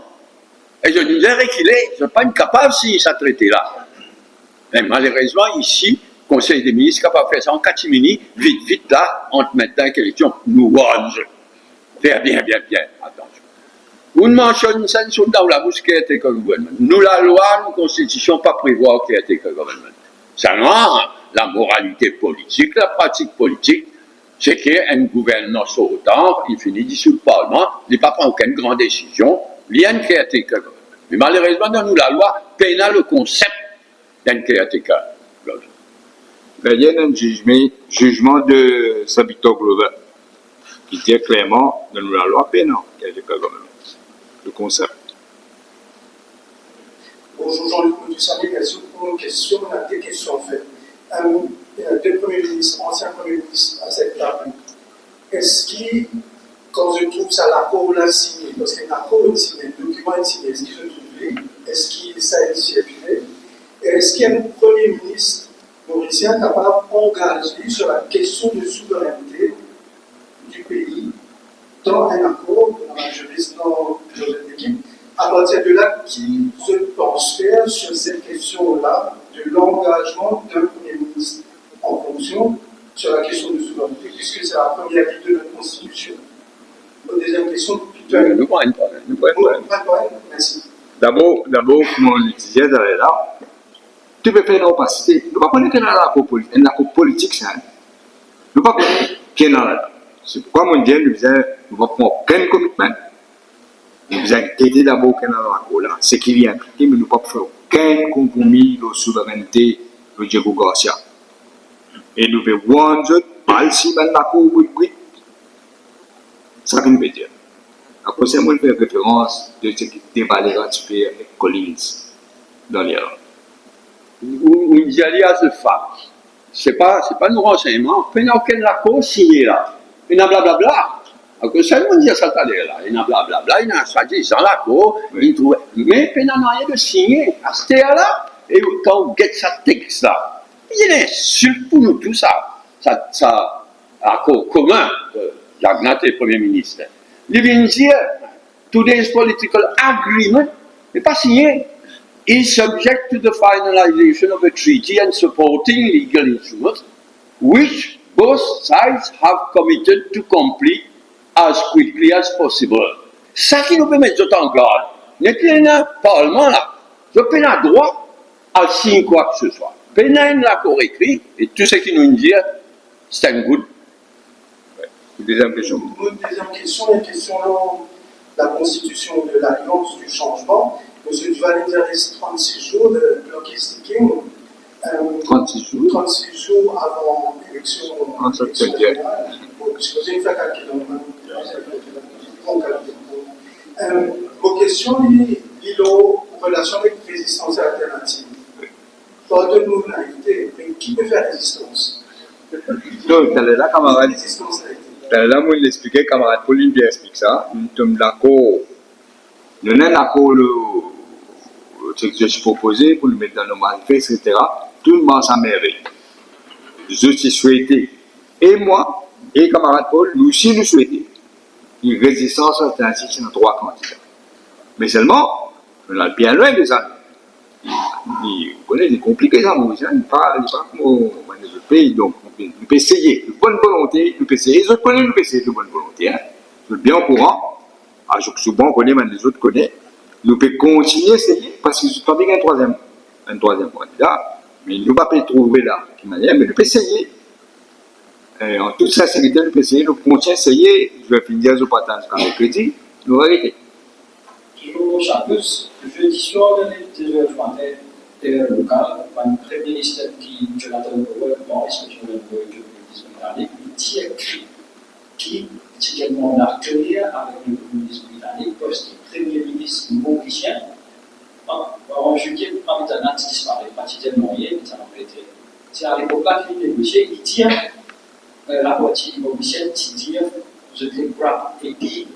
e zot inn rekile, zot pa inn kapav sign sa trete la. Me malerezman, isi, Konsey de Minis kapav fer sa an katimini, vit, vit la, ant minm tan ek eleksion, nou warn zot. Fer bien, bien, bien atansion. Ou mansionn sa, sorti dan ou labous, caretaker government. Nou lalwa, nou konstitision pa prevwar caretaker government. Selman, lamoralite politik, lapratik politik, se ki enn gouvernman sortan, li fini disoud Parlman, li pa pran okenn gran desizion, li enn caretaker government. Me malerezman, dan nou lalwa, pena le konsep enn caretaker government. Ena enn zizman, zizman de Sir Victor Glover ki dir klerman, dan nou lalwa, pena caretaker government. Le konsep. Bonzour Jean-Luc Motusami, mersi pou kestion. Ena de kestion, anfet. Enn, ena de premie minis, ansien premie minis a set tab. Eski, kan zot trouv sa lakor la signe, parski enn lakor inn signe, enn dokiman inn signe, eski zot trouv li, eski sa inn sirkile, e eski enn premie minis morisien kapav angaz li sur la kestion de souverennte di pei, dan enn akor, kouma ziris dan zot lekip, apartir de la, ki zot pans fer sur set kestion la de langazman d'enn premie minis an fonksion sur la kestion de souveraineté, puisque c'est la première ligne de notre Constitution. Une deuxième question, Peter. Nou, nou pran enn par enn, nou pran enn par enn. Bon, pas de problème, merci. Dabor, dabor, kouma nou dir taler la, tou pe fer dan opasite. Nou pa kone ki ena lakor poli-, enn lakor politik sa, hein. Nou pa kone ki ena la. Se poukwa mo dir, nou bizin, nou pa pran okenn commitment. Nou bizin gete dabor ki ena lakor la, seki li inplike, me nou pa pou fer okenn konpromi lor souverennte lor Diego Garcia. E nou pe warn zot, pa al sign bann lakor brit brit. Sa ki nou pe dir. Apre sa, mo fer referans de seki De Valera ti fer avek Collins dan ler la. Ou, ou dir li as a fact. Se pa, se pa nou ransegnman, pena okenn lakor signe la. Ena blablabla. Akoz sa, mo dir sa taler la. Ena blablabla, ena swadizan lakor, wi, inn trouve. Me pena nanye de signe. Aster la, e kan ou get sa text la, li enn insilt pou nou tou sa. Sa, sa akor komin, euh, Jack Nat e Premie Minis. Li vinn dir, today's political agreement, li pa signe, is subject to the finalization of a treaty and supporting legal instruments, which both sides have committed to complete as quickly as possible. Sa ki nou pe met zot an gard, nepli ena Parlman la, zot pena drwa al sign kwa ke se swa. Pena enn lakor ekri, e tou seki nou dir, se enn gout. Wi. Deziem kestion. Enn deziem kestion, enn kestion lor la konstitision de Lalians di Sanzman. Misie Duval, il reste trente-six jours de clock is ticking. Euh, trente-six jours. Trente-six jours avan eleksion. An eleksion septem. Jeneral. Bon, si nou fer kalkil, bon kalkil. Euh, mo kestion, li, li lor relasion avek rezistans alternativ. Pardonn mo naivte, me ki pe fer rezistans? Non, taler la, kamarad, rezistans la ete, taler la, mo explike, kamarad Paul inn bien explik sa, nou tom dakor. Nou ena lakor, le, le tek zot propoze pou nou met dan nou manifes, etsetera. Tou mars a mervey. Zot ti swete. E mwa, e kamarad Paul, nou osi nou swete. Li rezistans alternativ, se nou trwa kandida. Me selman, nou al bien lwin deza. Li, ou kone, li konplike sa, mo, sa, li pa, li pa kouma bann lezot pei, donk, nou pe, nou pe eseye, de bonn volonte, nou pe eseye, zot kone, nou pe eseye de bonn volonte, hein. Zot bien okouran, a zot souvan kone, bann lezot kone, nou pe kontigne eseye, parski zot pa pe gagn trwaziem, enn trwaziem kandida, me nou pa pe trouve la, ki manier, me nou pe eseye. Eh, an tout sinserite, nou pe eseye, nou kontigne eseye, zot finn dir zot pa tann ziska merkredi, nou va gete. Toujours au chapitre, jeudi soir, vers les deux heures du matin, heure locale, bann premie minister ki Jonathan Howard, Boris Johnson, Boris Johnson, Britanik, li ti ekrir ki ti gagn manda kler avek le Premie Minis Britanik, parski Premie Minis Morisien, an, an zilie, pa ti ena, ti disparet, pa ti dir nanye, ti Angleter. Se alepok la ki li negosie, li dir, eh, laparti Morisien ti dir, zot le grab a deal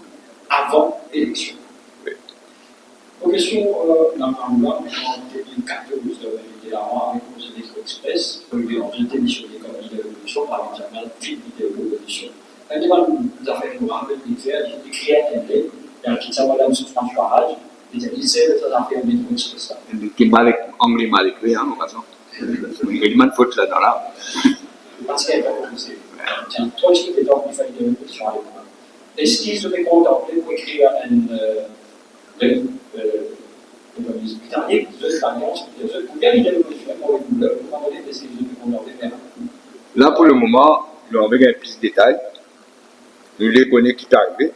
avan eleksion. Wi. Mo kestion, eh, dan Angola, an de mil katorz, eh, li te la avek Mozambique Express, pou li, an, li demisione kom lider lopozision, parski Jamal finn lider lopozision. Enn de bann zafer mo rapel li fer, li ekrir enn let, li al kit sa madam Soufrans Farage, li dir, li se sa zafer Mozambique Express la. Li mal ek-, angle mal ekrir, hein, an pasan. Li gagn bann fot ladan la. Parski li pa konpran. Ti ena twa tigit letan pou fer lider lopozision alepok. Eski zot pe kontanple pou ekrir enn, eh, Donk, eh, ekonomis britanik, zot lalians, zot pou gagn de pozision, pou gouverneman, pou gouverneman, eski zot pou gouverneman. La, pou lemoman, nou anvi gagn plis detay. Nou le kone ki pe arive,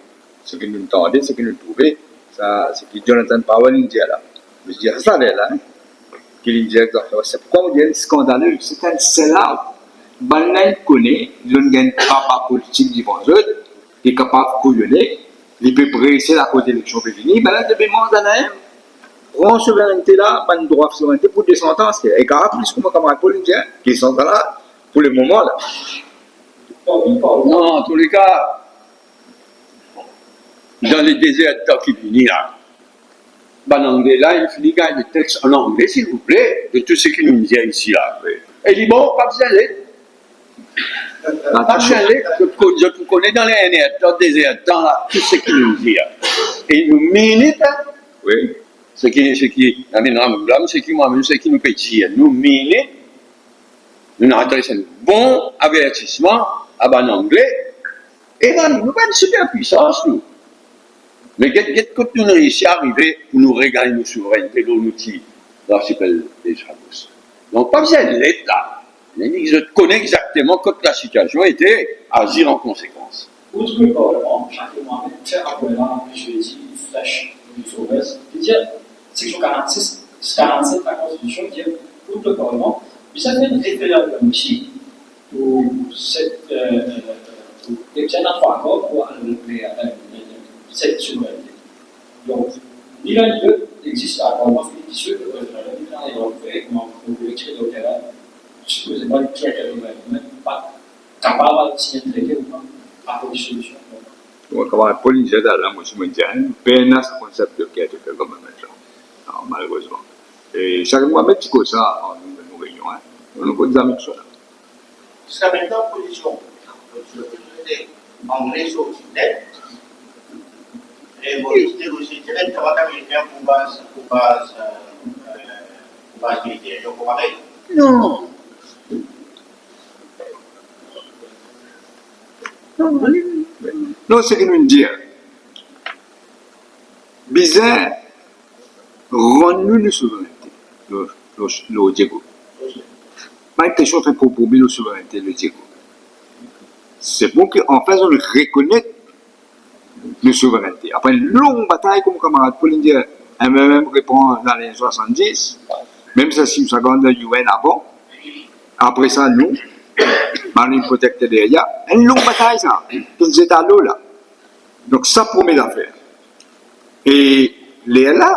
seki nou tande, seki nou trouve, sa, seki Jonathan Howard inn dir la. Mo dir sa ler la, hein, ki li dir, se poukwa mo dir li skandale, se enn sellout. Bannla inn kone, zot inn gagn papa politik devan zot, li kapav kouyone, li pe prese akoz eleksion pe vini, bannla zot pe manz anaem. Pran souverennte la, bann drwa souverennte pou de san an, se ena plis kouma kamarad Paul inn dir, ki san an la, pou lemoman la. Non, an tou le ka, dan le de zer de tan ki vini la, bann Angle la, inn fini gagn letext an angle, silvouple, de tou seki nou dir isi la. Wi. E li bon, pa bizin let. Pa bizin let, zot ko-, zot pou kone dan le enn er tan, de zer de tan la, tou seki nou dir. E nou mean it, hein. Wi. Seki, seki, I mean, I'm, I'm, seki mwa, mem seki nou pe dir, nou mean it, nou adres enn bon avertisman a bann Angle, e bann, nou pa enn siperpwisans, nou. Me get, get kot nou reisi arive pou nou regagn nou souverennte lor nou ti larsipel Lesagos. Donk, pa bizin let la. Li, zot kone exakteman kot lasitiasion ete, azir an konsekans. Out le Parlement, Jacques Mohamed, fer apel la, li dir, li flash, li flash, li dir, seksion karannsis, karannset Lakonstitisyon, li dir, out le Parlement, li sa fer enn referandom isi, pou set, euh, pou, e bien, ena trwa akor pou, euh, le, euh, le, le, set souverennte. Donk, ni l'un ni l'autre existe actuellement, fini disoud le referandom, ni l'un ni l'autre, kouma nou pou retire dan leterin, sipozeman, Pierre Cardozo, pa kapav al sign enn trete ou pa, pa trouv solision. Bon, kouma Paul inn dir la, mo osi mo dir, hein, pena sa konsep de caretaker kouma mintnan. Non, malerezman. E sak mwa met ti koz sa, an nou, nou reynion, hein. Nou, nou kot zame tousala. Ziska mintnan, pozision, pozision de Angle sorti net. E Moris negosie direk avek Amerikin pou baz, pou baz, euh, euh, pou baz militer. Donk, ou parey. Non. Non, non, seki nou dir, bizin rann nou nou souverennte. Nou, lor, lor Diego. Pa enn kestion fer konpromi lor souverennte lor Diego. Se bon ki anfin zot rekonet nou souverennte. Apre enn long batay, kouma kamarad Paul inn dir, M M M repran dan lane swasanndis, mem si sa gagn dan U N avan. Apre sa, nou, Marine Protector deryer, enn long batay sa, ki zet alo la. Donk sa premie zafer. E lerla,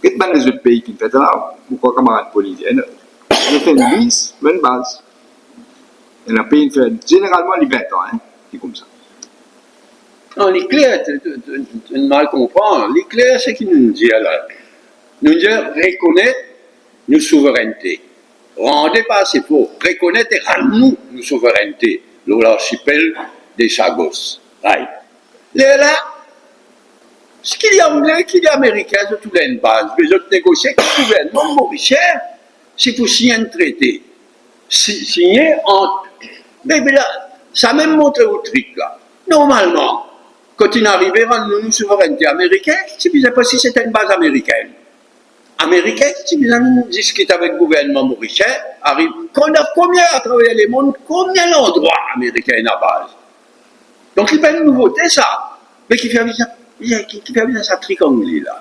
get bann lezot pei ki fer sa la, ou krwar kamarad Paul inn dir, ena, ena fer enn bis, enn baz. Ena pei inn fer, zeneralman, li vin tan, hein, li koumsa. Non, li kler, to, to, to, to mal konpran. Li kler seki nou dir la. Nou dir rekonet nou souverennte. Rande pa ase for, rekonet e rann nou nou souverennte lor larsipel de Chagos. Right. Lerla, ki li Angle, ki li Amerikin, zot oule enn baz, me zot negosie ek gouvernman morisien, si pou sign enn trete. Si-, signe ant, me, me la, sa mem montre ou trik la. Normalman, kan inn arive rann nou nou souverennte, Amerikin ti bizin pas si se enn baz Amerikin. Amerikin ti bizin diskit avek gouvernman morisien, ariv, konbien, konbien atraver lemond, konbien landrwa Amerikin ena baz. Donk, li pa enn nouvote sa, me ki fer bizin, ki, ki fer bizin sa trik Angle la.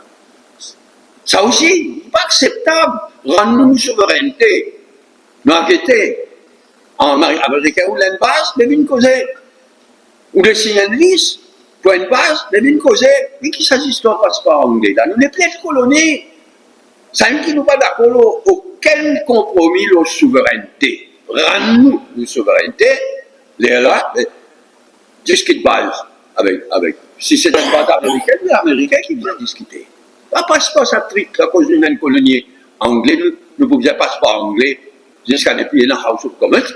Sa osi, pa akseptab, rann nou nou souverennte. Nou al gete, an Ameri-, Amerikin oule enn baz, me vinn koze, oule sign enn lis pou enn baz, me vinn koze, me ki sa zistwar pas par Angle la? Nou nepli enn koloni. Samem ki nou pa dakor lor okenn konpromi lor souverennte. Rann nou nou souverennte, lerla, me diskit baz avek, avek, si se enn baz Amerikin, me Amerikin ki bizin diskite. Pa pas par sa trik la, koz nou enn koloni Angle, nou, nou pou bizin pas par Angle, ziska depi ena House of Commons.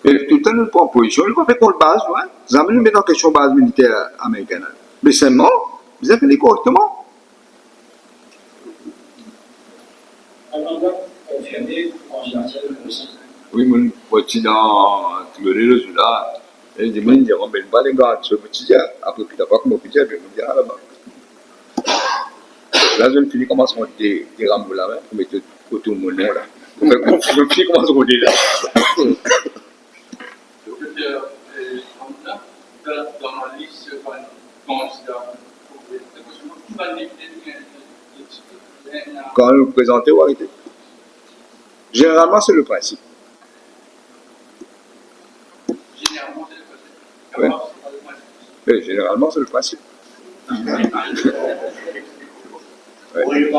E toultan nou pran pozision, nou pa pe kont baz, nou, hein. Zame nou met an kestion baz militer Amerikin la. Me selman, bizin fer li korekteman. Wi, mo'nn, mo ti dan Triolet lot zour la, e dimoun dir, "Oh, me nou pa le gard, so mo ti dir, apre ki ta pa kouma mo ti dir, be mo dir, ah, laba." La, zot fini koumans mont de, de rameau la, hein, pou met otour mo non la. Pou fer konfizion, fini koumans rode la. Kan nou prezante ou arete. Zeneralman, se le prinsip. Wi. Wi, zeneralman, se le prinsip. Wi.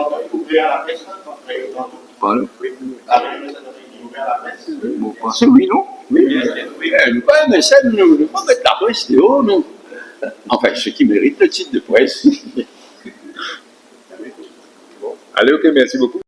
Pardon? Mo panse wi, non? Wi. Eh, nou pa enn M S M, nou, nou pa met lapres deor, nou. Anfin, seki merit le tit de pres. Ale, ok, mersi boukou.